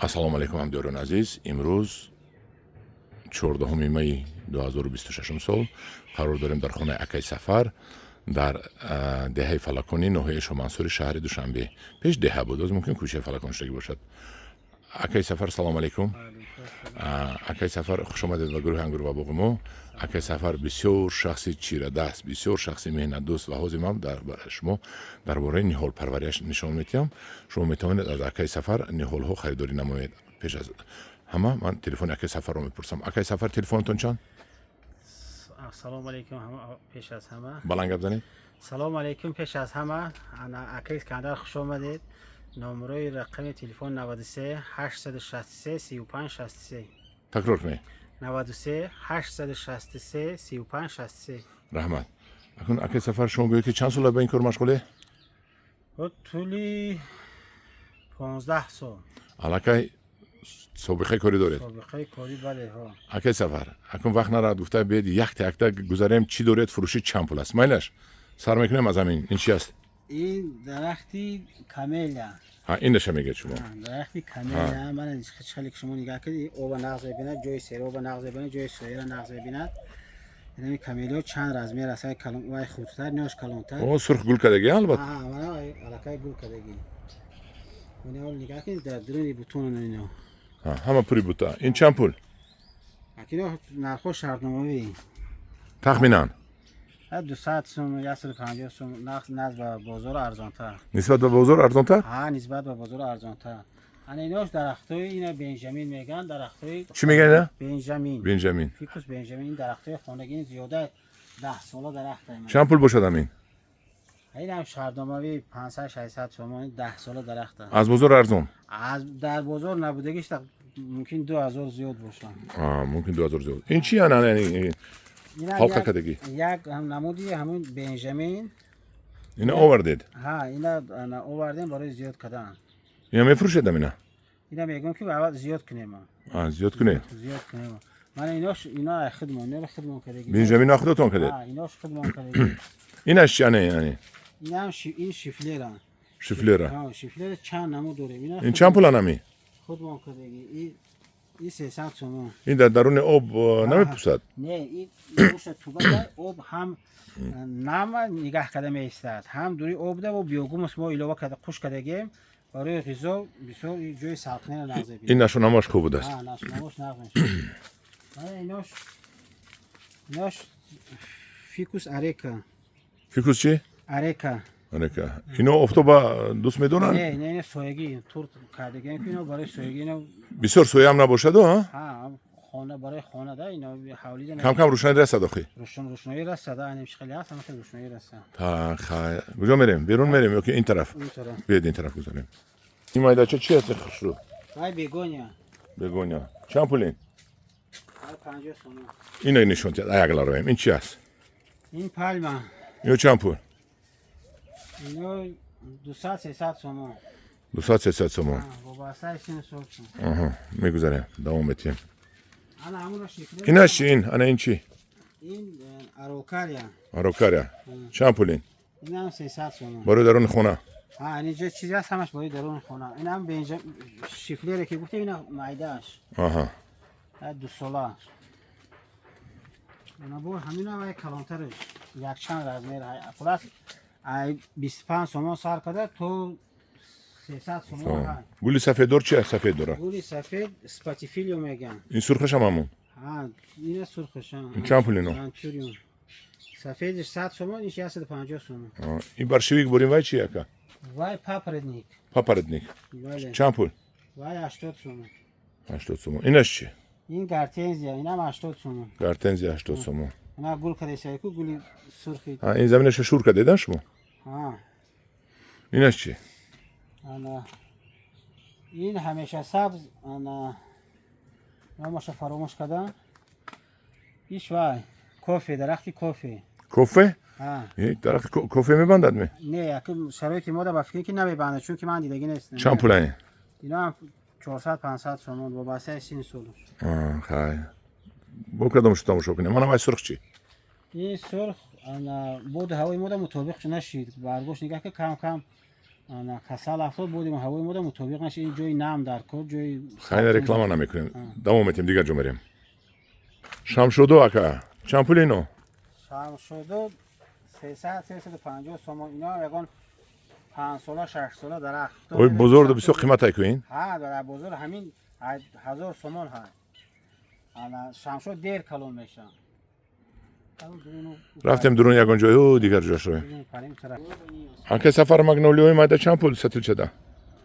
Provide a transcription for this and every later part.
Ассалому алайкум, ҳамдиёрони азиз. Имрӯз, 14 майи 2026 сол, қарор дорем дар хонаи акаи Сафар дар деҳаи Фалакони ноҳияи Шомансури шаҳри Душанбе. Пеш деҳа буд, оз мумкин кӯчаи Фалакон шудагӣ бошад. Акаи Сафар, салому алайкум. Акаи Сафар, хушомадед ба гурӯҳи «Ангур ва боғи мо». Акаи Сафар бисёр шахси чирадаст, бисёр шахси меҳнатдӯст ва ҳозир ман шумо дар бораи ниҳолпарвариаш нишон медиҳам. Шумо метавонед аз акаи Сафар ниҳолҳо харидорӣ намоед. Пеш аз ҳама ман телефони акаи Сафарро мепурсам. Акаи Сафар, телефонатон чанд? Ассалому алайкум, пеш аз ҳама. Баланд гап занед. Салому алайкум, пеш аз ҳама, ана, акаи Искандар, хуш омадед. Номерои рақами телефон 93 863 35 63. Такрор кунед. 93 863 35 63. Раҳмат. Акнун, акаи Сафар, шумо гӯед, ки чанд сола ба ин кор машғуле? Тӯли 15 сол. Аллакай собиқаи корӣ доред. Собиқаи корӣ, бале, ҳо. Акаи Сафар, акнун вақт нарад гуфта, биед якта якта гузарем, чӣ доред фурӯшӣ, чанд пул аст. Майлаш, сар мекунем аз ҳамин. Ин чи аст? Ин дарахти камелия. Ҳа, инаша мегӯед шумо. Дарахти камелия. Мана, хеле ки шумо нигаҳ кардед, оба нағз мебинад, ҷои сероба нағз мебинад, ҷои сояра нағз мебинад. Инами камелио чанд размер аст: вай хурдтар, нош калонтар. О, сурх гул кардагӣ, албатта. Мана, аллакай гул кардагӣ. Нигоҳ кунед, дар дуруни бутон ино. Ҳама пури бута. Ин чанд пул? Акино нархҳо шартномавӣ. Тахминан? 200 сум, 150 сум, нарх назд ба бозор арзонтар. Нисбат ба бозор арзонтар. Ҳа, нисбат ба бозор арзонтар. Ана, инош дарахтҳои, ина бенҷамин мегӯянд, дарахтҳои. Чӣ мегӯянд ина? Бенҷамин. Бенҷамин. Фикус бенҷамин. Ин дарахтҳои хонагӣ, зиёда 10 сола дарахт. Чанд пул бошад ҳамин? Инам шартномавӣ 500, 600 сомони, 10 сола дарахт. Аз бозор арзон. Аз дар бозор набудагиш мумкин 2000 зиёд бошад. Мумкин 2000 зиёд. Ин чи ана? Инам Ҳалқа кардагӣ. Як намуди ҳамун бенҷамин. Ина овардед? Ҳа, ина, ана, овардем барои зиёд кардан. Ина мефурӯшед ина? Ина мегӯям, ки аввал зиёд кунем. Зиёд кунед. Зиёд кунем. Мана, инош, ино ай худмон, иноро худмон кардагӣ. Бенҷамин худатон кардед? Ҳа, инош худмон кардагӣ. Инаш чи ане, яъне? Инам ин шифлера. Шифлера. Ҳа, шифлера чанд намуд дорем ина. Ин чанд пул анами? Худмон кардагӣ. И 300 сомон. Ин дар даруни об намепусад? Не, ин боша, туба об ҳам нама нигаҳ карда меистад, ҳам дури об да бо биогумус мо илова карда қуш кардагем барои ғизо. Бисёр ҷои салқинеро нағз мебинад. Ин нашунамош хуб будааст. Ҳа, нашунамош нағз мешавад. Мана, инош фикус арека. Фикус чи? Арека. Арека. Ино офтоба дӯст медоранд? Не, не, ино соягӣ тур кардагем, ки ино барои соягӣ ино. Бисёр сояам набошаду, ҳа? Ҳа, хона, барои хона да, ино ҳавлида. Кам кам рӯшноӣ расад охи. Рӯшноӣ расада, анем хеле ҳаст, ама хеле рӯшноӣ раса. Та хай, куҷо мерем? Берун мерем ё ки ин тараф? Ин тараф. Биед, ин тараф гузарем. Ин майдача чи аст, хушрӯ? Вай бегония. Бегония. Чанд пул ин? Вай 50 сомон. Ина нишон диҳад, аягла роем. Ин чи аст? Ин пальма. Ино чанд пул? Ино 200, 300 сомон. 200, 300 сомон. Вобастаи сину солшон. Аҳа, мегузарем, давом метиҳем. Ана ҳамуро шикли. Инаш чи, ин ана, ин чи? Ин арокария. Арокария. Чанд пул ин? Инам 300 сомон. Барои даруни хона. Ҳа, инҷо чизе ҳаст, ҳамаш барои даруни хона. Инам бенҷа шифлере, ки гуфтем, ина майдааш. 2 сола. Ана, бо ҳамина вай калонтараш, якчанд размер. Хулас, ай 25 сомон сар карда то 300 сомон ҳай. Гули сафеддор чи аст, сафед дора? Гули сафед спатифиллиум мегӯянд. Ин сурхашам ҳамон? Ҳа, ина сурхаш. Ин чанд пул ино? Антуриум. Сафедиш 100 сомон, иш 150 сомон. Ин борщевик бурин, вай чи, ака? Вай папоротник. Папоротник. Бале. Чанд пул? Вай 80 сомон. 80 сомон. Инаш чи? Ин гортензия, инам 80 сомон. Гортензия 80 сомон. Ина гул кардесайку, гули сурхи. Ин заминаша шур кардедан шумо? Ҳа. Инаш чи? Ана, ин ҳамеша сабз, ана, номаша фаромӯш кардам. Иш вай кофе, дарахти кофе. Кофе? Ҳа. Дарахти кофе мебандад ме? Не, яки шароити мода ба фикре, ки намебандад, чунки ман дидагӣ нестам. Чанд пул ин? Ино 400, 500 сомон, вобастаи сини солаш. Хай, бо кадомшу тамошо кунем? Мана, вай сурх чи? Ин сурх, ана, боду ҳавои мода мутобиқ нашид. Баргош нигаҳ ки, кам кам. Ана касал афтод будем, ҳавои мода мутобиқ нашид. Ин ҷои нам дар кор, ҷои Хайна, реклама намекунем, давом метем, дигар ҷо мерем. Шамшодо, ака, чанд пул ино? Шамшодо 300, 350 сомон. Ино ягон 5 сола, 6 сола дарахт. Ой, бозорда бисёр қимат айку ин. Ҳа, дар бозор ҳамин 1000 сомон. Ҳа, ана шамшод дер калон мешавад. Рафтем дурун, ягон ҷой, ӯ дигар ҷошро. Ака Сафар, магнолиои майда чанд пул сатилчада?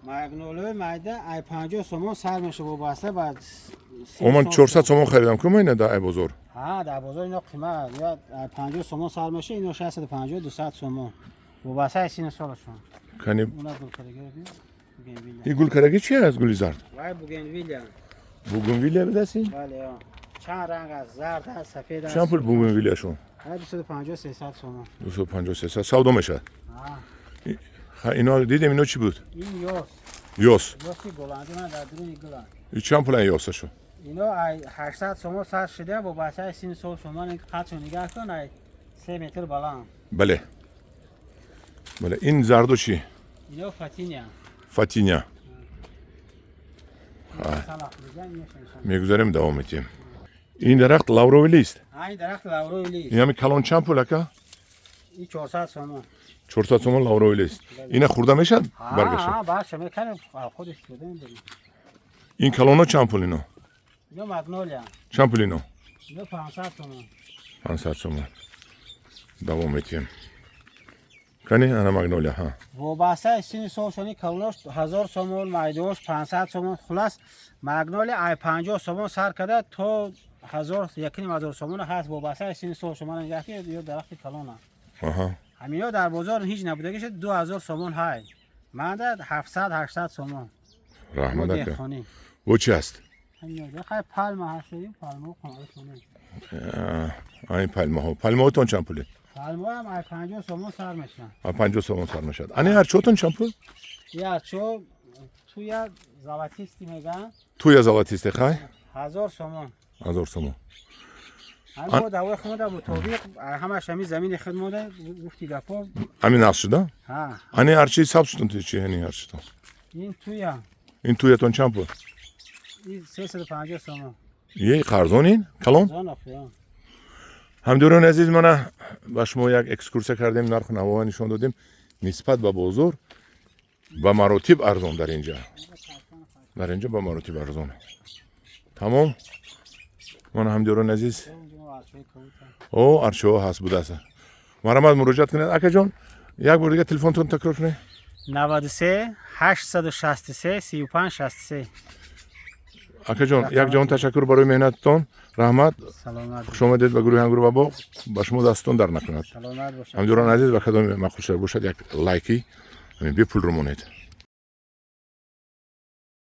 Магнолиои майда ай 50 сомон сар меша, вобаста ба О, ман 400 сомон харидам ку майна да ай бозор. Ҳа, дар бозор ино қимат. Ё ай 50 сомон сар меша, ино 650, 200 сомон, вобаста ай сину солашон. Кани. Уна гулкадаги, бугенвилия. И гулкадаги чи аст, гули зард? Вай бугенвилия. Бугенвилия бидасин? Бале, чанд ранг аст: зард аст, сафед аст. Чанд пул бугенвилияшон? Ай 250, 300 сомон. 250, 300 савдо мешавад? Ҳа. Ха, ино дидем, ино чӣ буд? Ин ёс. Ёс. Ёси голландӣ, ман дар дуруни гуланд. И чанд пул ин ёсашо? Ино ай 800 сомон сар шуда, вобаста ай сини сол шумо. Қадшо нигаҳ кун, ай 3 метр баланд. Бале, ин зардо чӣ? Ино фотиния. Фотиния. Мегузарем, давом метиҳем. Ин дарахт лавровый лист. Ин дарахт лавровый лист. Ин ҳами калон чанд пул, ака? И 400 сомон. 400 сомон лавровый лист. Ина хӯрда мешавад баргаша? Барша мекарем, худ истифода мебарем. Ин калоно чанд пул ино? Ино магнолия. Чанд пул ино? Ино 500 сомон. 500 сомон. Давом метиҳем. Кани, ана магнолия, ҳа. Вобаста сини солшони, калонош 1000 сомон, майдош 500 сомон. Хулас, магнолия ай 50 сомон сар карда то 1000, 1500 сомон ҳаст, вобаста сини сол. Шумо нигаҳ ки ё дарахти калона. Ҳамино дар бозор ҳеҷ набудагӣ шуд, 2000 сомон ҳай, манда 700, 800 сомон. Раҳмат, ака. Деҳқонӣ. Бо чи аст? Хай, пальма ҳаст, пальма. Ин пальмаҳо, пальмаҳотон чанд пуле? Пальмаам ай 50 сомон сар мешавад. Ай 50 сомон сар мешавад. Ани арчотон чанд пул? И арчо туя золотистый мегӯянд. Туя золотистый, хай. 1000 сомон. 1000 сомон. Ҳамин давои худмода мутобиқ, ҳамаш ҳамин замини худмода, гуфти гапо. Ҳамин нақш шуда? Ҳа. Ани арчи сабзтон чи, ани арчитон? Ин туя. Ин туятон чанд пул? Ин 350 сомон. Е, қарзон ин калон. Ҳамдиёрони азиз, мана ба шумо як экскурсия кардем, нарху навоа нишон додем. Нисбат ба бозор ба маротиб арзон дар инҷа, дар инҷа ба маротиб арзон. Тамом, мана, ҳамдиёрони азиз. О, арчаҳо ҳаст будааст, марҳамат, муроҷиат кунед. Акаҷон, як бор дига телефонтон такрор кунед. 93 863 35 63. Акаҷон, як ҷаҳон ташаккур барои меҳнататон, раҳмат. Саломат. Хушомадед ба гурӯҳи Ангур ва боғ, ба шумо дастатон дар накунад. Саломат бошад. Ҳамдиёрони азиз, ба кадоме маъқул шуда бошад, як лайки бепулро монед.